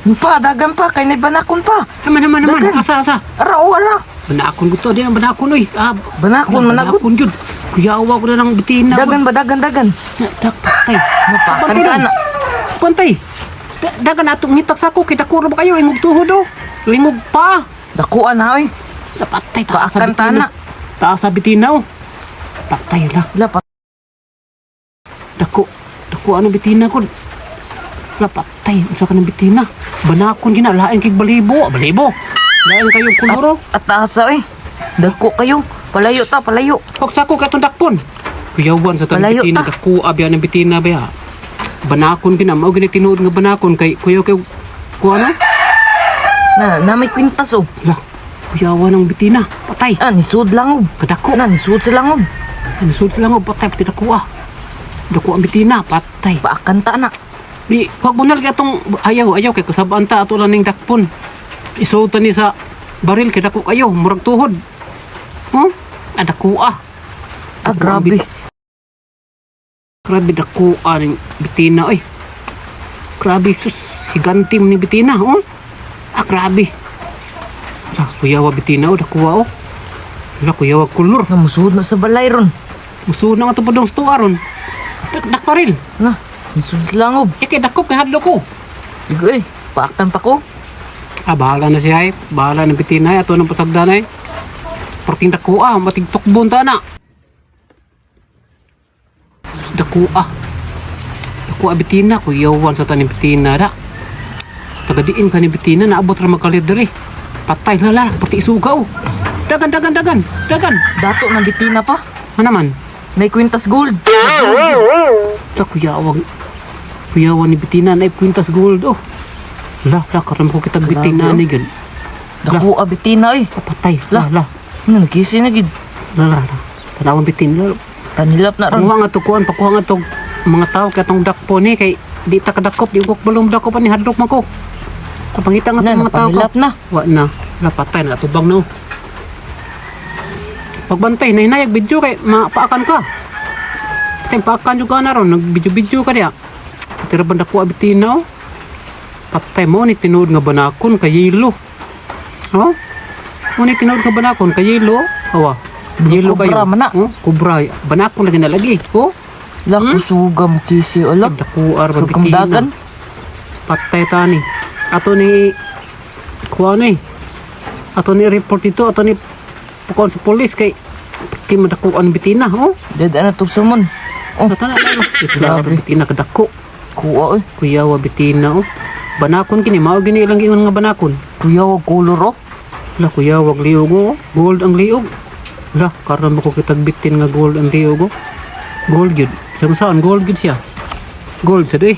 Pa, dagan pa kay naibanakon pa. Haman, haman, haman. Dagan. Asa, asa. Ara o ara. Banakon ko to. Di na banakon, oy. Ah, Banakon, managot. Banakon yun. Kuyawa ko na ng bitina. Dagan ba, dagan, dagan. Dak, patay. Napakan Pantay ka dong. na. Pantay. Dagan atong ngitak sa ko. Kita ko ba kayo? Ingog tuhod, oh. Lingog pa. Dakuan ha oy. Patay. Taas sa Paakan bitina. tana. Taas sa bitina, oh. Patay lah. La pa. Dako. Dako ano bitina ko. La patay. Unsa ka ng bitina? Banakon gina. Lain kay balibo. Balibo. Lain kayo kuloro. At asa oy. Dagko kayo. Palayo ta, palayo. Huwag sa ko katong dakpon. Kuyawan sa tanang Palayo bitina. ta. Dako abya ng bitina ba. Banakon gina. Mao gini tinuod nga banakon kay kuyaw kay kuano? Na, na may kwintas oh. La. Kuyawan ang bitina. Patay. Ah, nisud langob. Kadako. Na, nisud sa langob. Nasud lang oh, patay pati dako ah. Dako ang bitina. Patay. Paakan ta na. Di, wag mo na lagi atong ayaw, ayaw kay kasabaan ta ato lang ning dakpon. Isuotan ni sa baril kay dako kayo, murag tuhod. Huh? Ah, dako ah. Ah, Dako ang grabe. Grabe dako ah ning bitina oy. Grabe sus, higanti mo ni bitina, oh. Ah, grabe. Ah, kuyawa bitina oh, dako ah, oh. Wala kuyawa kulor. Na, musud na sa balay ron. Musuod na nga ito pa dong sa tuwa ron. Dak, dak baril. Na, nisud sa langob. Eh, kay dakop kay hadlo ko. Igo eh, paaktan pa ko. Ah, bahala na siya eh. Bahala ng bitina eh. Ato ng pasagdan eh. Parting dako ah. Matig tukbon ta na. Dako ah. Dako ah bitina. Kuyawan sa taning bitina da. Tagadiin ka ni bitina. Naabot ra magkalir diri. Patay la la. Pati isugaw. Dagan, dagan, dagan. Dagan. Dato ng bitina pa. Ano naman? Nay kwintas gold. Ta kuyawang. Kuyawan ni bitina na kwintas gold oh. La, la, karon ko kita bitina Grabe, oh. ni gan. Dako ah, bitina oy. Ah, patay. La, la. Na, nagkisi na gid. La, la, la. Tanawang bitin. La, Panilap na ron. Pakuha nga to kuan, pakuha nga to mga tao kay atong dakpo ni kay di ta kadakop, di ko balong dakop ani hadlok man ko. Pangita nga Na, to mga tao ko. napanilap na. Wa na. Wala patay na tubang na. Oh. Pagbantay na hinayag video kay mapaakan ka. Patay paakan juga na ron, nag-video-video ka diya. Tira banda ko abitina oh. Patay mo ni tinuod nga banakon kay yelo. Oh? Mo ni tinuod nga banakon kay yelo. Awa. Yelo kayo. Kubra man na. Oh, kubra. Banakon lagi na lagi. Oh. La, kusuga mo kisi ala. Dako ar Sugam bitina. dagan. Patay tani. Ato ni kuan ni. Ato ni report ito, ato ni pukuan sa polis kay pati madakuan bitina, oh. Dada na tug sumon. Oh, Ato na lang. Grabe bitina kadako. kuha oy. Kuyawa bitina, oh. Banakon kini mao gini ilang giingon nga banakon. Kuya wa color oh. La kuyawa ang liog oh. Gold ang liog. La karon mo ko kitag bitin nga gold ang liog oh. Gold gyud. Sa saan gold gyud siya. Gold sa doy.